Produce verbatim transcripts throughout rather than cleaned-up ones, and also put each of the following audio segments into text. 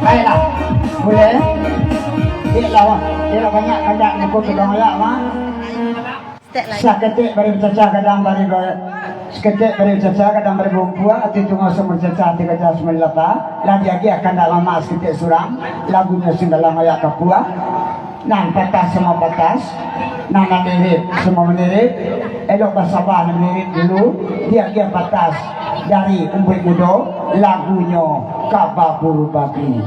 Baiklah, buliah. Dek lah, dek lah banyak kandak ngikut tukang ayak, mah. Saketek bari bacaca, gadang bari ba-, saketek bari bacaca, gadang bari baumpuak, ati tungo samo bacaca, ati gaja samo dilapa. Lah diagiah kandak mamak saketek surang, lagunyo Singgalang Ayak Kapua. Nan patah samo patah, nan malirik samo malirik. Elok basaba nan malirik dulu, diagiah patah dari Umbuik Mudo, lagunyo Ka Baburu Babi.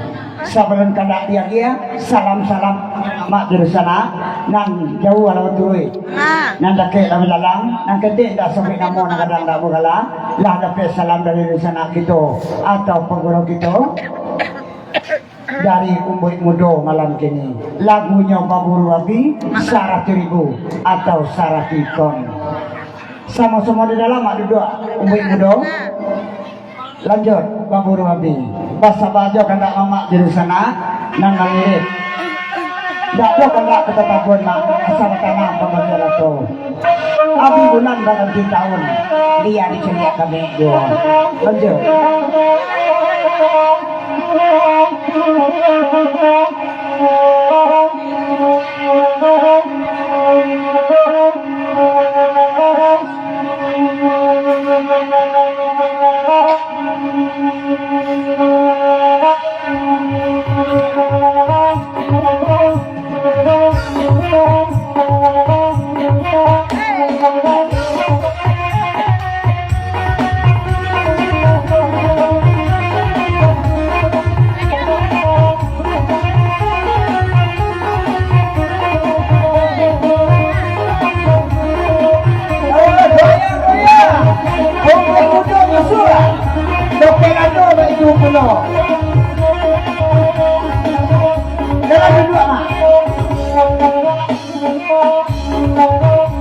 Sabalun kandak diagiah, salam-salam mak di dunsanak, nan jauah lah baturuik, nan dakek lah balalang, nan ketek indak sabuik namo, nan gadang indak bagala, lah dapek salam dari dunsanak kito atau paguru kito dari Umbuik Mudo malam kini. Lagunyo Baburu Babi, saratuih ribu atau saratuih ikon. Samo-samo di dalam, mak duduak, Umbuik Mudo. Lanjut, Baburu Babi. Basaba jo kandak mamak di dunsanak, nan malirik. Dak doh kandak ka tatabun, mak, asa batanang pambagian rato. Abi bulan baganti taun, lia dicaliak kami juo. Lanjut.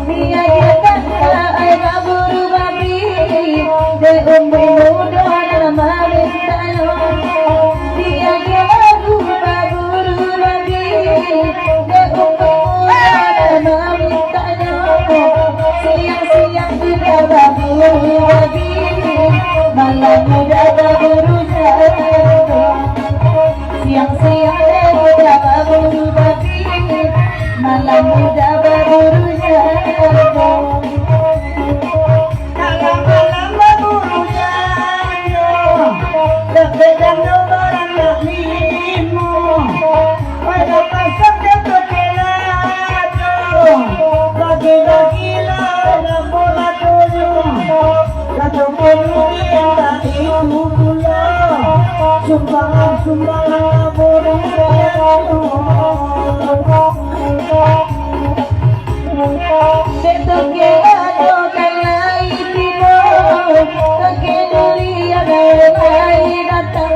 Diagiahkan ka ai baburu babi, dek umbu mudo nan mamintanyo. Diagiah lagu baburu babi, dek umbu mudo nan mamintanyo. Siang-siang tu dah baburu babi, malam mudo baburu jando. Siang-siang tu dah baburu babi, malam mudo baburu jando. Malam-malam baburu jando, dapek jando baranak limo. Pai ka pasa ka tokelo, bagila-gila, nak bola tunyo. Kato pun minta itu pulo, sumbangan-sumbangan burung piano. Dek toke ado kan lai tibo, toke durian lai datang.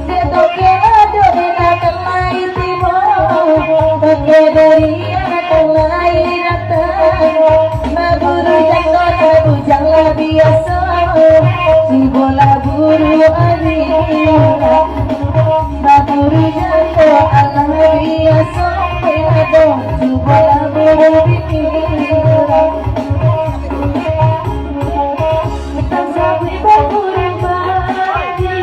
Dek toke ado bina kan lai tibo, toke durian kan lai datang. Baburu jando, baburu jando lah biaso, tibo lah buru abih. Baburu jando alah biaso, tibo lah buru bini. Tasabuik baburu babi,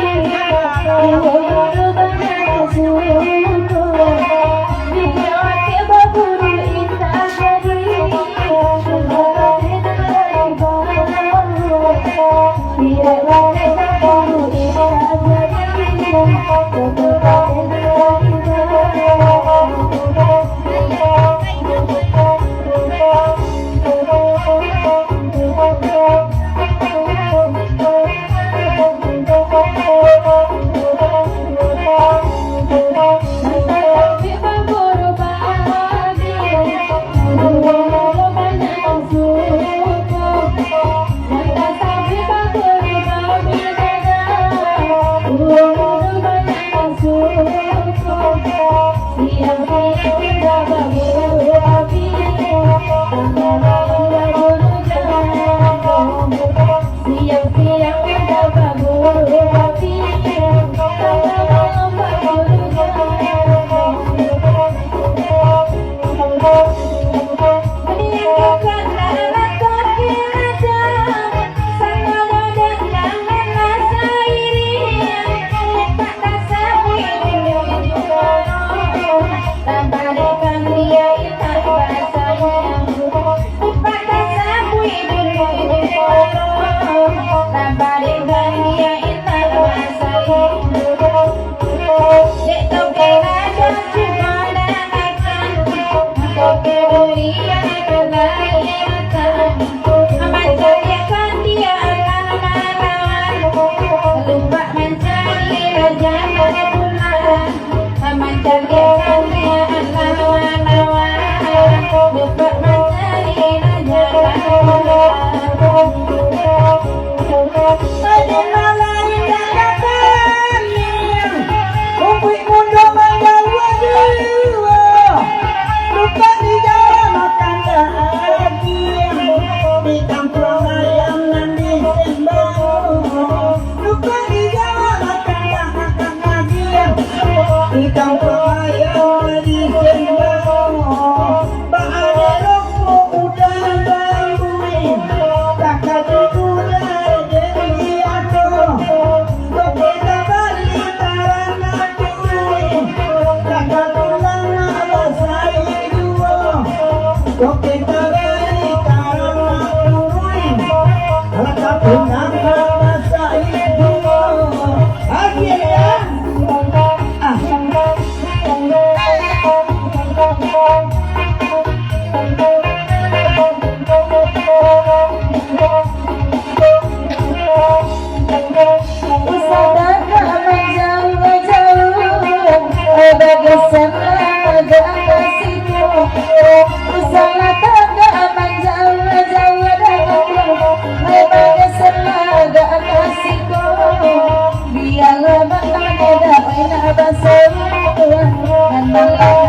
baburu banyak suko. Dikawak baburu indak jadi, baburu dari bawah. Dikawak baburu indak jadi, baburu dari bawah. Di kampuang ayah di Sembang, baadai rokok udah bambuih, takah digulai dek diato, kok kita bali taranak duih, takah pulang nak basai duo, kok kita bali taranak duih, takah pulang nak basai duo. Akhirnya, Usah tagak manjauah-jauah, bagai sama agak kasihmu. Usahlah tagak manjauah-jauah, bagai sama agak kasihku. Biarlah malam dah enak basuh, dan malam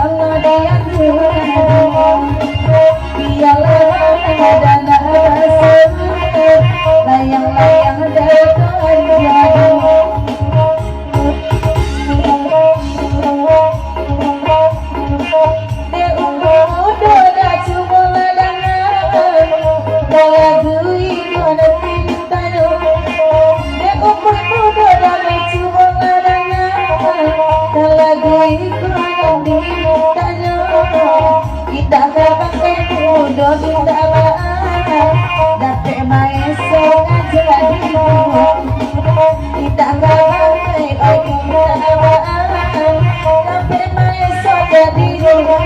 Indak ka bangkai mudo indak baa, dapek maeso ngaja di duo. Indak ka bangkai, oh, indak baa, dapek maeso jadi duo.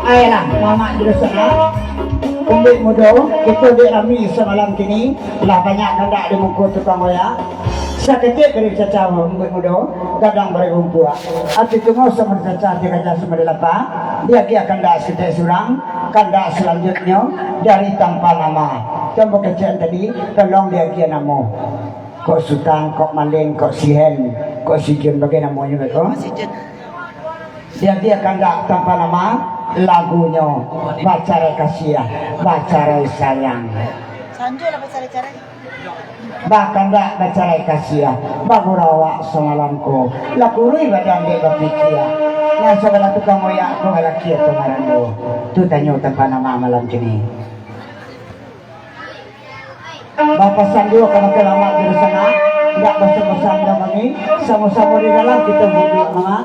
Ayolah, mamak di sana. Umbuik mudo, kito dek rami samalam kini, lah banyak kandak di muko tukang oya. Saketek bari caca umbuik mudo, gadang bari rumpuak. Ati tungo samo dicaca, ati kaja samo dilapa, diagiah kandak saketek surang, kandak salanjutnyo dari tanpa nama. Contoh kecek tadi, tolong diagiah namo. Kok Sutan, kok Maleng, kok Sihen, kok Sijun, bagai namonyo beko? Diagiah kandak tanpa nama, lagunyo Bacarai Kasiah, Bacarai Sayang. Sanjo lah bacarai-carai. Bakandak bacarai kasiah, bagurau awak samalam ko, lah kuruih badan dek bapikia. Nan sabalah tukang oyak ko, balaki atau marando? Tu tanyo tanpa nama malam kini. Bapasan juo kabake lamak di sana, indak bosan-bosan jo kami, samo-samo di dalam kito hiduik, mamak.